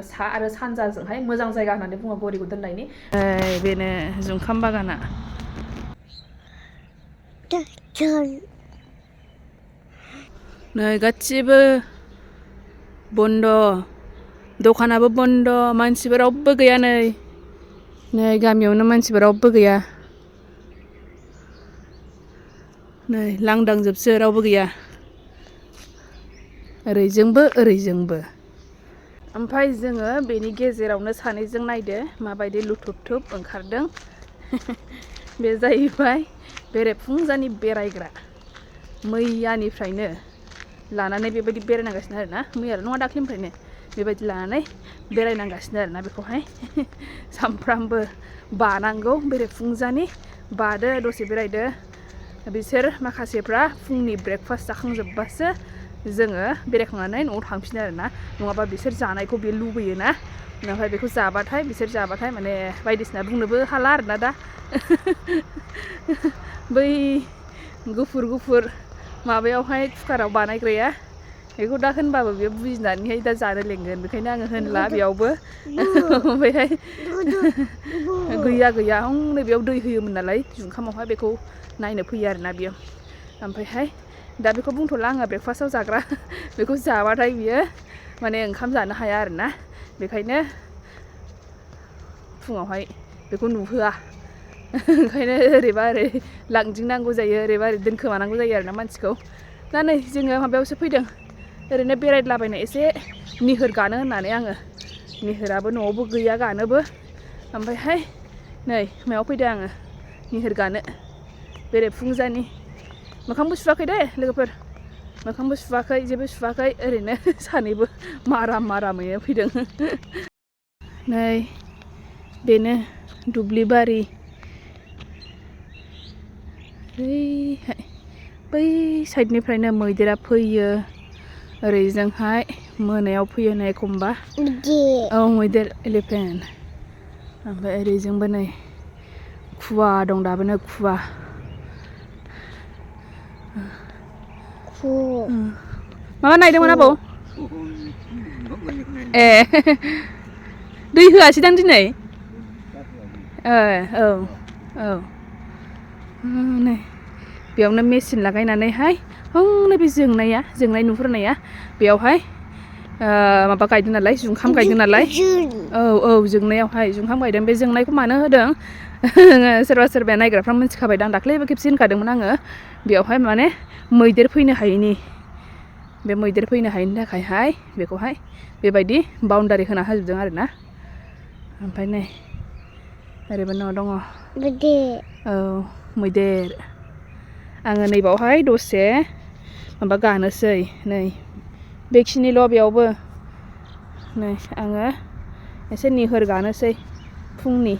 सा आरो सानजाजोंहाय मोजां जायगा होननानै बुङो गरिखौ दोननायनि बेनो जुखाम बागाना नै गासिबो बन्द दखानाबो बन्द मानसिबो रावबो गैया नै गामियावनो मानसिबो रावबो गैया नै लांदांजोबसो रावबो गैया ओरैजोंबो ओरैजोंबो ओमफ्राय जोङो बेनि गेजेरावनो सानैजों नायदो माबायदि लुथुबथुब ओंखारदों बे जाहैबाय बेरेफुंजानि बेरायग्रा मैयानिफ्रायनो लानानै बेबायदि बेरायनांगासिनो आरोना मैयाल' नङा दाख्लिनिफ्रायनो बेबायदि लानानै बेरायनांगासिनो आरोना बेखौहाय सामफ्रामबो बानांगौ बेरेफुंजानि बादो दसे बेरायदो बिसोर माखासेफ्रा फुंनि ब्रेकफास्ट जाखांजोबबासो जोङो बेरायखांनानै न'आव थांफिनो आरोना नङाबा बिसोर जानायखौ बे लुबैयोना ओमफ्राय बेखौ जाबाथाय बिसोर जाबाथाय माने बायदिसिना बुंनोबो हाला आरोना दा बै गुफुर माबायावहाय कुकाराव बानायग्राया बेखौ दा होनबाबो बेयो बुजिनानैहाय दा जानो लेंगोन बेखायनो आङो होनला बेयावबो ओमफ्रायहाय गैया हनै बेयाव दै होयोमोन नालाय जुखामावहाय बेखौ नायनो फैयो आरोना बियो ओमफ्रायहाय दा बेखौ बुंथ'ला आङो ब्रेकफास्टआव जाग्रा बेखौ जाबाथाय बियो माने ओंखाम जानो हाया आरोना बेखायनो फुङावहाय बेखौ नुहोआ ओंखायनो ओरैबा ओरै लांदिंनांगौ जायो ओरैबा ओरै दोनखोमानांगौ जायो आरोना मानसिखौ दा नै जोङो माबायावसो फैदों ओरैनो बेरायलाबायनो एसे निहोर गानो होननानै आङो निहोराबो न'आवबो गैया गानोबो ओमफ्रायहाय नै मायाव फैदों आङो निहोर गानो बेरेफुंजानि मोखांबो सुवाखै दे लोगोफोर मोखांबो सुवाखै जेबो सुवाखै ओरैनो सानैबो मारामैनो फैदों नै बेनो दुब्लि बारि बै साइडनिफ्रायनो मैदेरा फैयो ओरैजोंहाय मोनायाव फैयो नै एखमबा औ मैदेर एलिफेन्ट ओमफ्राय ओरैजोंबो नै खुवा दं दाबोनो खुवा माबा नायदोंमोन आबौ ए दै होआसैदां दिनै औ नै बेयावनो मेचिन लागायनानैहाय हनै बे जोंनाय नुहुरनाया बेयावहाय माबा गायदों नालाय जुखाम गायदों नालाय औ जोंनायावहाय जुखाम गायदों बे जोंनायखौ मानो होदों सोरबा नायग्राफ्रा मिथिखाबायदां दाख्लैबो खेबसे होनखादोंमोन आङो बेयावहाय माने मैदेर फैनो हायैनि बे मैदेर फैनो हायैनि थाखायहाय बेखौहाय बेबायदि बाउन्डारि होना होजोबदों आरोना ओमफ्राय नै ओरैबो न' दङ औ मैदेर आङो नैबावहाय दसे माबा गानोसै नै बेखिनिल' बेयावबो नै आङो एसे निहोर गानोसै फुंनि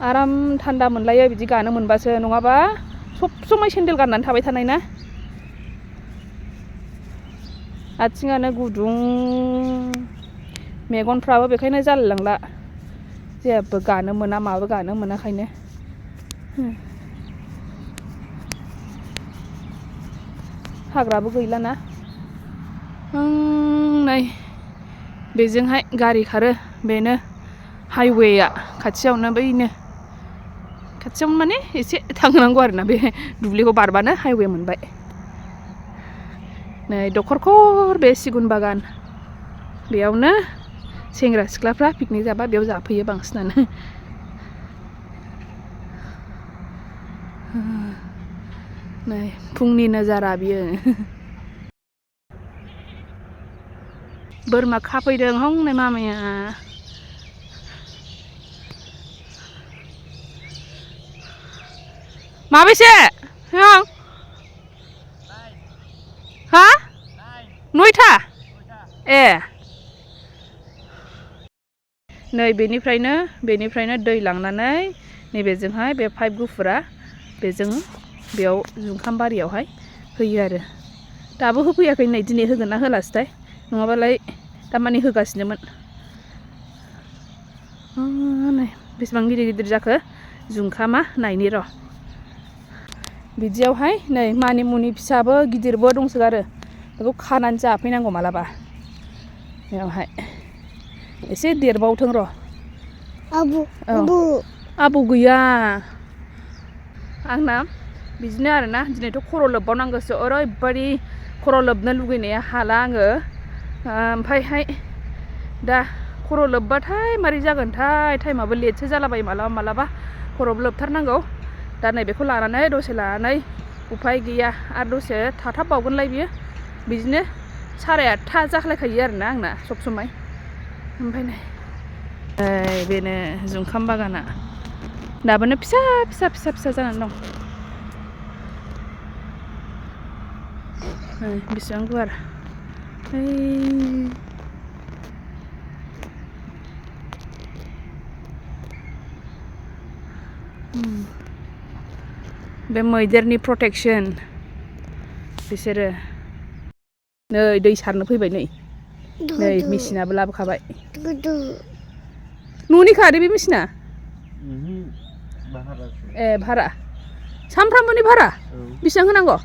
आराम थान्दा मोनलायो बिदि गानो मोनबासो नङाबा सब समाय सेन्देल गाननानै थाबाय थानाय ना आथिङानो गुदुं मेगनफ्राबो बेखायनो जालायलांला जेबो गानो मोना माबो गानो मोनाखायनो हाग्राबो गैलाना नै बेजोंहाय गारि खारो बेनो हाइवेआ खाथियावनो बैनो खाथियावनो माने एसे थांनांगौ आरोना बे दुब्लिखौ बारबानो हाइवे मोनबाय नै दखरखर बे सिगुन बागान बेयावनो सेंग्रा सिख्लाफ्रा पिकनिक जाबा बेयाव जाफैयो बांसिनानो नै फुंनि नजारा बियो बोरमा खाफैदों हनै मामाया माबेसे हा 9था ए नै बेनिफ्रायनो दै लांनानै नैबेजोंहाय बे पाइप गुफुरा बेजों बेयाव जुखाम बारियावहाय होयो आरो दाबो होफैयाखै नै दिनै होगोन ना होलासैथाय नङाबालाय दामानि होगासिनोमोन नै बेसेबां गिदिर जाखो जुखामा नायनि र' बिदियावहाय नै मानिमुनि फिसाबो गिदिरबो दंसोगारो बेखौ खानानै जाफैनांगौ मालाबा बेयावहाय एसे देरबावथों र' आबौ गैया आंना बिदिनो आरोना दिनैथ' खर' लोबबावनांगौसो ओरैबायदि खर' लोबनो लुगैनाया हाला आङो ओमफ्रायहाय दा खर' लोबबाथाय मारै जागोनथाय टाइमाबो लेटसो जालाबायो मालाबा खर'बो लोबथारनांगौ दा नैबेखौ लानानै दसे लानानै उफाय गैया आरो दसे थाथाबबावगोनलाय बियो बिदिनो 8:30 जाख्लायखायो आरोना आंना सब समाय ओमफ्राय नै बेनो जुंखाम बागाना दाबोनो फिसा जानानै दं बेसेबां गुवार बे मैदेरनि प्रटेक्सन बिसोरो नै दै सारनो फैबाय नै मेसिनाबो लाबोखाबाय न'नि खारो बे मेसिना ए भारा सानफ्रामबोनि भारा बेसेबां होनांगौ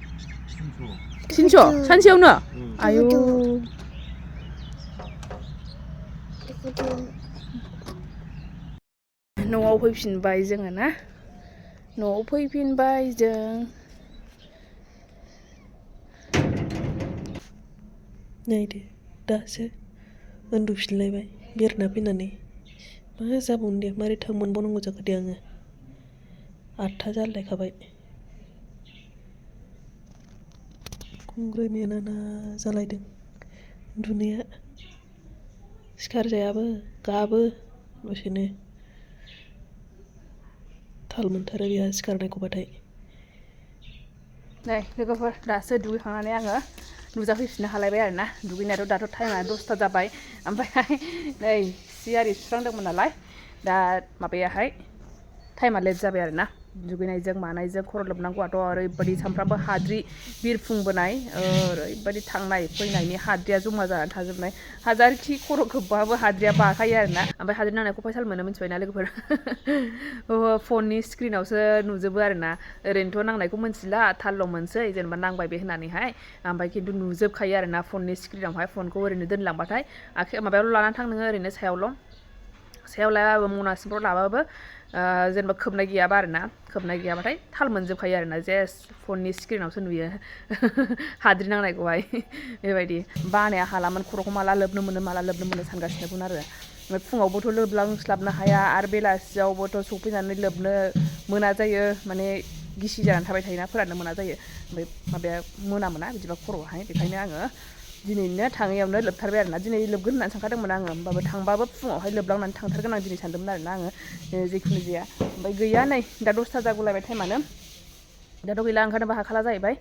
300 सानसेयावनो आयौ न'आव फैफिनबाय जोङो ना न'आव फैफिनबाय जों नायदो दासो उन्दुफिनलायबाय बेरना फैनानै मा जाबावनो दे मारै थाब मोनबावनांगौ जाखो दे आङो 8:00 जालायखाबाय खुंग्रोमेनाना जालायदों उन्दुनाया सिखारजायाबो गाबो दसेनो थाल मोनथारो बेहा सिखारनायखौबाथाय नै लोगोफोर दासो दुगैखांनानै आङो नुजाफैफिननो हालायबाय आरोना दुगैनायाथ' दाथ' टाइमा 10ता जाबाय ओमफ्राय नै सि आरि सुस्रांदोंमोन नालाय दा माबायाहाय टाइमा लेट जाबाय आरोना दुगैनायजों मानायजों खर' लोबनांगौआथ' ओरैबायदि सानफ्रामबो हाद्रि बिरफुंबोनाय ओरैबायदि थांनाय फैनायनि हाद्रिया जमा जानानै थाजोबनाय हाजारखि खर' खोबबाबो हाद्रिया बाखायो आरोना ओमफ्राय हाद्रि नांनायखौ फाइसाल मोनो मिथिबायना लोगोफोर फननि स्क्रिनावसो नुजोबो आरोना ओरैनोथ' नांनायखौ मिथिला थालल' मोनसै जेनेबा नांबाय बे होननानैहाय ओमफ्राय खिन्थु नुजोबखायो आरोना फननि स्क्रिनावहाय फनखौ ओरैनो दोनलांबाथाय आखाइ माबायावल' लानानै थां नोङो ओरैनो सायाव लायाबाबो मना सिंफ्राव लाबाबो जेनेबा खोबनाय गैयाबा आरोना खोबनाय गैयाबाथाय थाल मोनजोबखायो आरोना जास्ट फननि स्क्रिनावसो नुयो हाद्रि नांनायखौहाय बेबायदि बानाया हालामोन खर'खौ माला लोबनो मोनो सानगासिनोमोन आरो ओमफ्राय फुङावबोथ' लोबलांस्लाबनो हाया आरो बेलासियावबोथ' सफैनानै लोबनो मोना जायो माने गिसि जानानै थाबाय थायोना फोराननो मोना जायो ओमफ्राय माबाया मोना बिदिबा खर'आवहाय बेखायनो आङो दिनैनो थाङैयावनो लोबथारबाय आरोना दिनै लोबगोन होननानै सानखादोंमोन आङो होमबाबो थांबाबो फुङावहाय लोबलांनानै थांथारगोन आं दिनै सानदोंमोन आरोना आङो जिखुनु जाया ओमफ्राय गैया नै दा 10ता जागुलायबाय टाइमानो दाथ' गैला ओंखारनोबो हाखाला जाहैबाय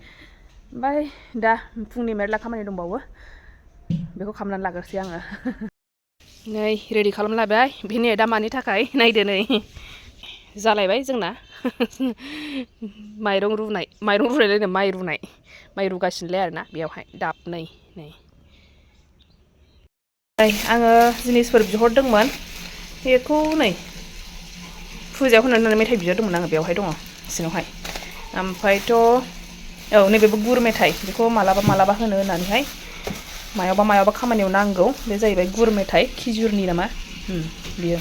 ओमफ्राय दा फुंनि मेरला खामानि दंबावो बेखौ खालामनानै लाग्रोसै आङो नै रेडि खालामलायबाय बेनि दा मानि थाखाय नायदो नै जालायबाय जोंना माइरं रुनायलायनो माइ रुगासिनोलाय आरोना बेयावहाय दाबनै नै आङो जिनिसफोर बिहरदोंमोन बेखौ नै फुजायाव होनानै मेथाइ बिहरदोंमोन आङो बेवहाय दङ सिङावहाय ओमफ्रायथ' औ नैबेबो गुर मेथाइ बेखौ मालाबा होनो होननानैहाय मायावबा खामानियाव नांगौ बे जाहैबाय गुर मेथाइ खिजुरनि नामा बियो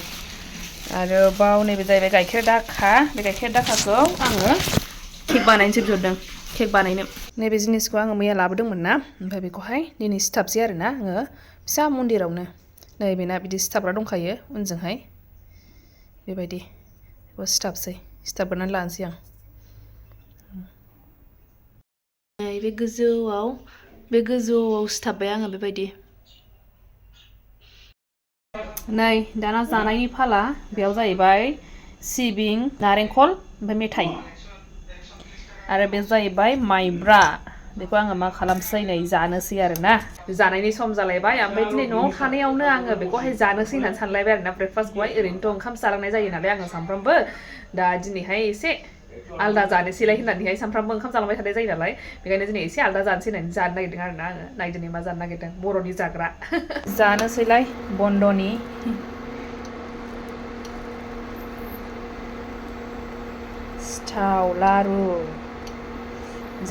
आरोबाव नैबे जाहैबाय गाइखेर दाखा बे गाइखेर दाखाखौ आङो केक बानायनोसो बिहरदों केक बानायनो नैबे जिनिसखौ आङो मैया लाबोदोंमोन ना ओमफ्राय बेखौहाय दिनै सिथाबसै आरोना आङो फिसा मन्दिरावनो नैबेना बिदि सिथाबग्रा दंखायो उनजोंहाय बेबायदि बेखौ सिथाबग्रोनानै लानोसै आं बे गोजौआव सिथाबबाय आङो बेबायदि नै दाना जानायनि फाला बेयाव जाहैबाय सिबिं नारेंखल ओमफ्राय मेथाइ आरो बे जाहैबाय माइब्रा बेखौ आङो मा खालामसै नै जानोसै आरोना जानायनि सम जालायबाय ओमफ्राय दिनै न'आव थानायावनो आङो बेखौहाय जानोसै होननानै सानलायबाय आरोना ब्रेकफास्टखौहाय ओरैनोथ' ओंखाम जालांनाय जायो नालाय आङो सानफ्रामबो दा दिनैहाय एसे आलदा जानोसैलाय होननानैहाय सानफ्रामबो ओंखाम जालांबाय थानाय जायो नालाय बेखायनो दिनै एसे आलदा जानोसै होननानै जानो नागिरदों आरोना आङो नायदो मा जानो नागिरदों बर'नि जाग्रा जानोसैलाय बन्द'नि सिथाव लारु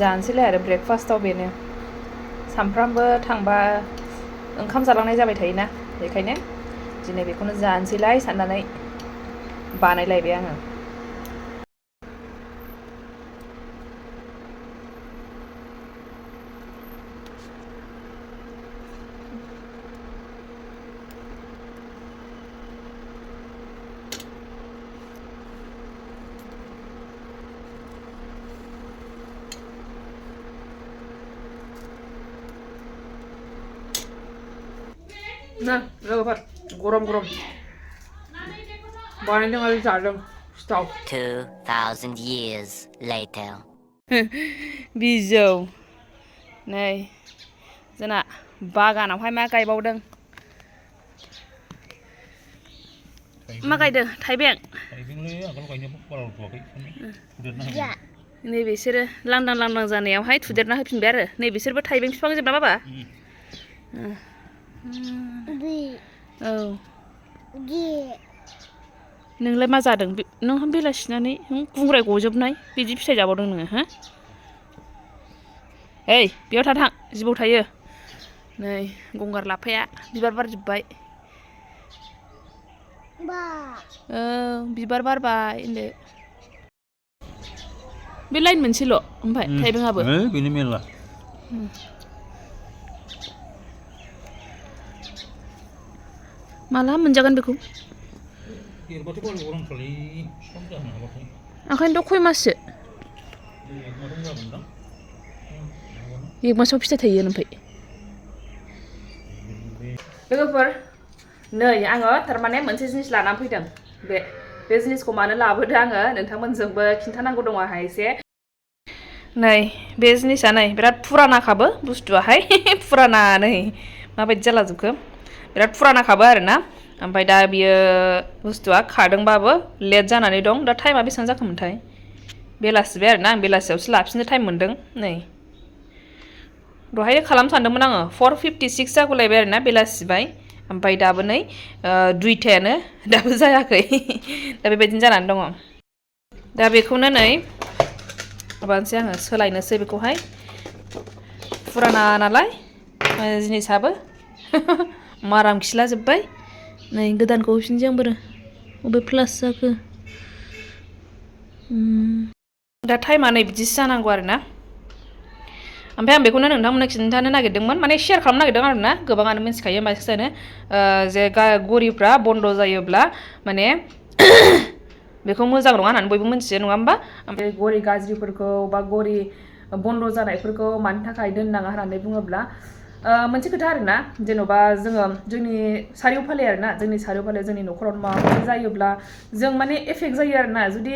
जानोसैलाय आरो ब्रेकफास्टआव बेनो सामफ्रामबो थांबा ओंखाम जालांनाय जाबाय थायोना बेखायनो दिनै बेखौनो जानोसैलाय साननानै बानायलायबाय आङो ना लोगोफोर गरम गरम बानायदों आरो जादों सिथाव 2,000 years later. बिजौ नै जोंना बागानावहाय मा गायबावदों मा गायदों थाइबें नै बिसोरो लांदां लांदां जानायावहाय थुदेरना होफिनबाय आरो नै बिसोरबो थाइबें बिफां जोबना बाबा औ नोंलाय मा जादों नों बेलासिनानै गुंग्राय गजोबनाय बिदि फिथाइ जाबावदों नोङो हो ओइ बेयाव थां जिबौ थायो नै गंगार लाफाया बिबार बारजोब्बाय बिबार बारबाय होनदो बे लाइन मोनसेल' ओमफ्राय थाइबेंआबो बेनो मेरला माला मोनजागोन बेखौ ओंखायनोथ' खय माससो 1 मासाव फिथाइ थायो ओमफ्राय लोगोफोर नै आङो थारमाने मोनसे जिनिस लानानै फैदों बे जिनिसखौ मानो लाबोदों आङो नोंथांमोनजोंबो खिन्थानांगौ दङ आंहा एसे नै बे जिनिसा नै बिराद फुरानाखाबो बुस्थुआहाय फुराना नै माबायदि जालाजोबखो बिराद फुरानाखाबो आरोना ओमफ्राय दा बियो बुस्थुआ खारदोंबाबो लेट जानानै दं दा टाइमा बेसेबां जाखोमोनथाय बेलासिबाय आरोना आं बेलासियावसो लाफिननो टाइम मोन्दों नै दहाय खालामनो सानदोंमोन आङो 4:56 जागुलायबाय आरोना बेलासिबाय ओमफ्राय दाबो नै 2टायानो दाबो जायाखै दा बेबायदिनो जानानै दङ दा बेखौनो नै माबानोसै आङो सोलायनोसै बेखौहाय फुराना नालाय जिनिसाबो माराम खिला जोब्बाय नै गोदानखौ होफिनसै आंबो अबे प्लास जाखो दा टाइमा नै बिदिसो जानांगौ आरोना ओमफ्राय आं बेखौनो नोंथांमोननो खिन्थानो नागिरदोंमोन माने शेयार खालामनो नागिरदों आरोना गोबाङानो मिथिखायो मानसियानो जे घरिफ्रा बन्द जायोब्ला माने बेखौ मोजां नङा होननानै बयबो मिथियो नङा होमबा ओमफ्राय घरि गाज्रिफोरखौ बा घरि बन्द जानायफोरखौ मानि थाखाय दोननाङा होननानै बुङोब्ला मोनसे खोथा आरोना जेन'बा जोङो जोंनि सारिय'फाले आरोना जोंनि सारिय'फाले जोंनि न'खराव माबा मोनसे जायोब्ला जों माने एफेक्ट जायो आरोना जुदि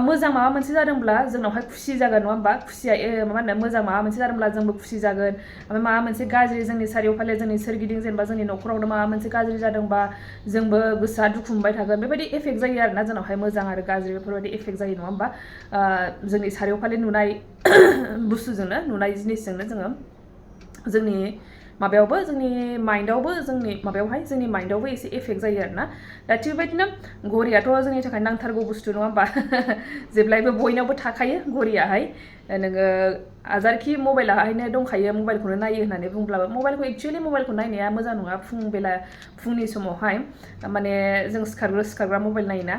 मोजां माबा मोनसे जादोंब्ला जोंनावहाय खुसि जागोन नङा होमबा खुसिया मा होनो मोजां माबा मोनसे जादोंब्ला जोंबो खुसि जागोन ओमफ्राय माबा मोनसे गाज्रि जोंनि सारिय'फाले जोंनि सोरगिदिं जेनेबा जोंनि न'खरावनो माबा मोनसे गाज्रि जादोंबा जोंबो गोसोआ दुखु मोनबाय थागोन बेबायदि एफेक्ट जायो आरोना जोंनावहाय मोजां आरो गाज्रि बेफोरबायदि एफेक्ट जायो नङा होमबा जोंनि सारिय'फाले नुनाय बुस्थुजोंनो नुनाय जिनिसजोंनो जोङो जोंनि माबायावबो जोंनि माइन्डआवबो जोंनि माबायावहाय जोंनि माइन्डआवबो एसे एफेक्ट जायो आरोना दा थिग बेबायदिनो घरियाथ' जोंनि थाखाय नांथारगौ बुस्थु नङा होमबा जेब्लायबो बयनावबो थाखायो घरियाहाय नोङो हाजारखि मबाइलाहायनो दंखायो मबाइलखौनो नायो होननानै बुंब्लाबो मबाइलखौ एक्सुवेलि मबाइलखौ नायनाया मोजां नङा फुंनि समावहाय माने जों सिखारग्रा मबाइल नायोना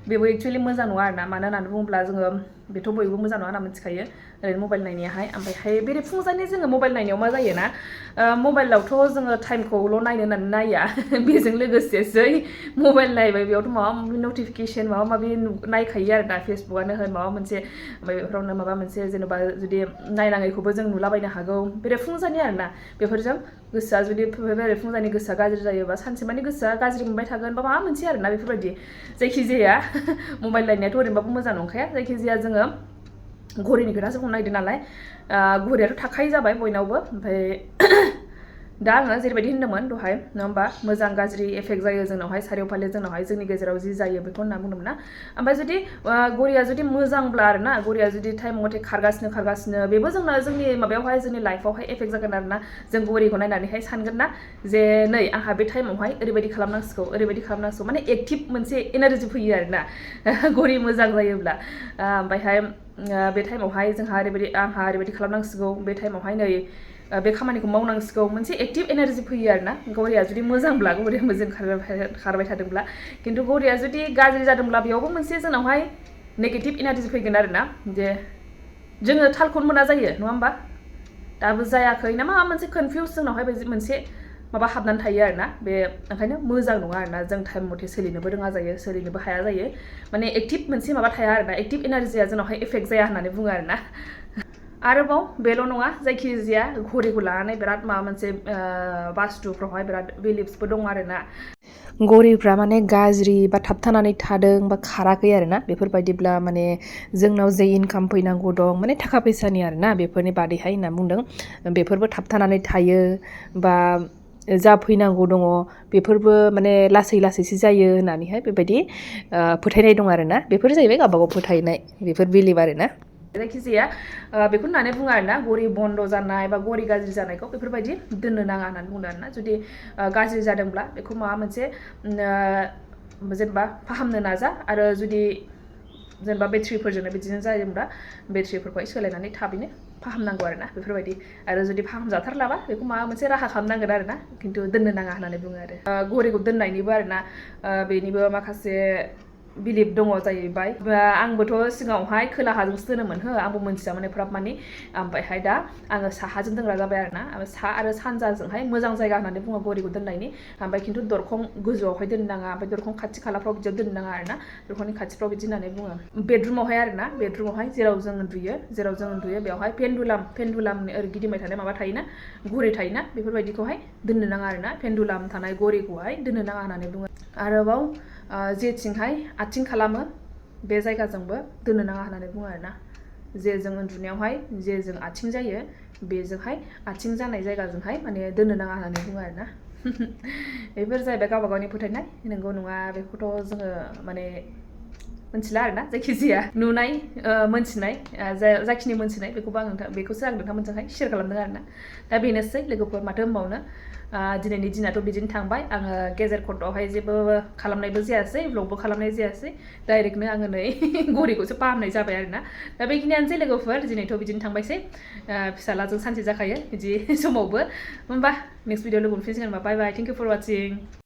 बेबो एक्सुवेलि मोजां नङा आरोना मानो होननानै बुङोब्ला जोङो बेथ' बयबो मोजां नङा होनना मिथिखायो ओरैनो मबाइल नायनायाहाय ओमफ्रायहाय बेरेफुंजानि जोङो मबाइल नायनायाव मा जायोना मबाइलावथ' जोङो टाइमखौल' नायनो होननानै नाया बेजों लोगोसेसै मबाइल नायबाय बेयावथ' माबा माबि नटिफिकेसन माबा माबि नायखायो आरोना फेसबुकआनो होन माबा मोनसे ओमफ्राय बेफोरावनो माबा मोनसे जेनेबा जुदि नायनाङैखौबो जों नुलाबायनो हागौ बेरेफुंजानि आरोना बेफोरजों गोसोआ जुदि बेरेफुंजानि गोसोआ गाज्रि जायोबा सानसेमानि गोसोआ गाज्रि मोनबाय थागोन बा माबा मोनसे आरोना बेफोरबायदि जायखिजाया मबाइल नायनायाथ' ओरैनोबाबो मोजां नंखाया जायखिजाया जोङो घरिनि खोथासो बुंनो नागिरदों नालाय घरियाथ' थाखायो जाबाय बयनावबो ओमफ्राय दा आङो जेरैबायदि होन्दोंमोन दहाय नङा होमबा मोजां गाज्रि एफेक्ट जायो जोंनावहाय सारिय'फाले जोंनावहाय जोंनि गेजेराव जि जायो बेखौ होनना बुंदोंमोन ना ओमफ्राय जुदि घरिया जुदि मोजांब्ला आरोना घरिया जुदि टाइम मथे खारगासिनो बेबो जोंनि माबायावहाय जोंनि लाइफआवहाय एफेक्ट जागोन आरोना जों घरिखौ नायनानैहाय सानगोन ना जे नै आंहा बे टाइमावहाय ओरैबायदि खालामनांसिगौ माने एक्टिभ मोनसे एनारजि फैयो आरोना घरि मोजां जायोब्ला ओमफ्रायहाय बे टाइमावहाय आंहा ओरैबायदि खालामनांसिगौ बे टाइमावहाय नै बे खामानिखौ मावनांसिगौ मोनसे एक्टिभ एनार्जि फैयो आरोना घरिया जुदि मोजांब्ला घरिया मोजां खारबाय थादोंब्ला खिन्थु घरिया जुदि गाज्रि जादोंब्ला बेयावबो मोनसे जोंनावहाय नेगेटिभ एनार्जि फैगोन आरोना जे जोङो थालखौनो मोना जायो नङा होमबा दाबो जायाखै ना माबा मोनसे कनफिउज जोंनावहाय मोनसे माबा हाबनानै थायो आरोना बे ओंखायनो मोजां नङा आरोना जों टाइम मथे सोलिनोबो रोङा जायो सोलिनोबो हाया जायो माने एक्टिभ मोनसे माबा थाया आरोना एक्टिभ एनार्जिया जोंनावहाय एफेक्ट जाया होननानै बुङो आरोना आरोबाव बेल' नङा जायखिजाया घरिखौ लानानै बिराद माबा मोनसे बास्तुफ्रावहाय बिराद बिलिफ्सबो दं आरोना घरिफ्रा माने गाज्रि बा थाबथानानै थादों बा खाराखै आरोना बेफोरबायदिब्ला माने जोंनाव जे इनकाम फैनांगौ दं माने थाखा फैसानि आरोना बेफोरनि बादैहाय होनना बुंदों बेफोरबो थाबथानानै थायो बा जा फैनांगौ दङ बेफोरबो माने लासै लासैसो जायो होननानैहाय बेबायदि फोथायनाय दं आरोना बेफोर जाहैबाय गावबागाव फोथायनाय बेफोर बिलिभ आरोना जायखिजाया बेखौ होननानै बुङो आरोना घरि बन्द जानाय बा घरि गाज्रि जानायखौ बेफोरबायदि दोननो नाङा होननानै बुंदों आरोना जुदि गाज्रि जादोंब्ला बेखौ माबा मोनसे जेनेबा फाहामनो नाजा आरो जुदि जेनेबा बेटारिफोरजोंनो बिदिनो जायोब्ला बेटारिफोरखौहाय सोलायनानै थाबैनो फाहामनांगौ आरोना बेफोरबायदि आरो जुदि फाहामजाथारलाबा बेखौ माबा मोनसे राहा खालामनांगोन आरोना खिन्थु दोननो नाङा होननानै बुङो आरो घरिखौ दोननायनिबो आरोना बेनिबो माखासे बिलिभ दङ जाहैबाय आंबोथ' सिगाङावहाय खोलाहाजोंसो दोनोमोन हो आंबो मोनथियामोन एफाराब मानि ओमफ्रायहाय दा आङो साहाजों दोनग्रा जाबाय आरोना सा आरो सानजाजोंहाय मोजां जायगा होननानै बुङो घरिखौ दोननायनि ओमफ्राय खिन्थु दरखं गोजौआवहाय दोननो नाङा ओमफ्राय दरखं खाथि खालाफ्राव बिदियाव दोननो नाङा आरोना दरखंनि खाथिफ्राव बिदि होननानै बुङो बेडरुमावहाय आरोना बेडरुमावहाय जेराव जों उन्दुयो बेवहाय पेन्डुलामनि ओरै गिदिंबाय थानाय माबा थायोना घरि थायोना बेफोरबायदिखौहाय दोननो नाङा आरोना पेन्डुलाम थानाय घरिखौहाय दोननो नाङा होननानै बुङो आरोबाव जेथिंहाय आथिं खालामो बे जायगाजोंबो दोननो नाङा होननानै बुङो आरोना जे जों उन्दुनायावहाय जे जों आथिं जायो बेजोंहाय आथिं जानाय जायगाजोंहाय माने दोननो नाङा होननानै बुङो आरोना बेफोर जाहैबाय गावबा गावनि फोथायनाय नंगौ नङा बेखौथ' जोङो माने मोनथिला आरोना जायखिजाया नुनाय मोनथिनाय जाखिनि मोनथिनाय बेखौसो आं नोंथांमोनजोंहाय शेयार खालामदों आरोना दा बेनोसै लोगोफोर माथो होनबावनो दिनैनि दिनाथ' बिदिनो थांबाय आङो गेजेर खन्दआवहाय जेबो खालामनायबो जायासै भ्लगबो खालामनाय जायासै डाइरेक्टनो आङो नै घरिखौसो फाहामनाय जाबाय आरोना दा बेखिनियानोसै लोगोफोर दिनैथ' बिदिनो थांबायसै फिसालाजों सानसे जाखायो बिदि समावबो होमबा नेक्स्ट भिडिअ लोगो मोनफिनसिगोन होनबा बाय बाय थेंक इउ फर वाचिं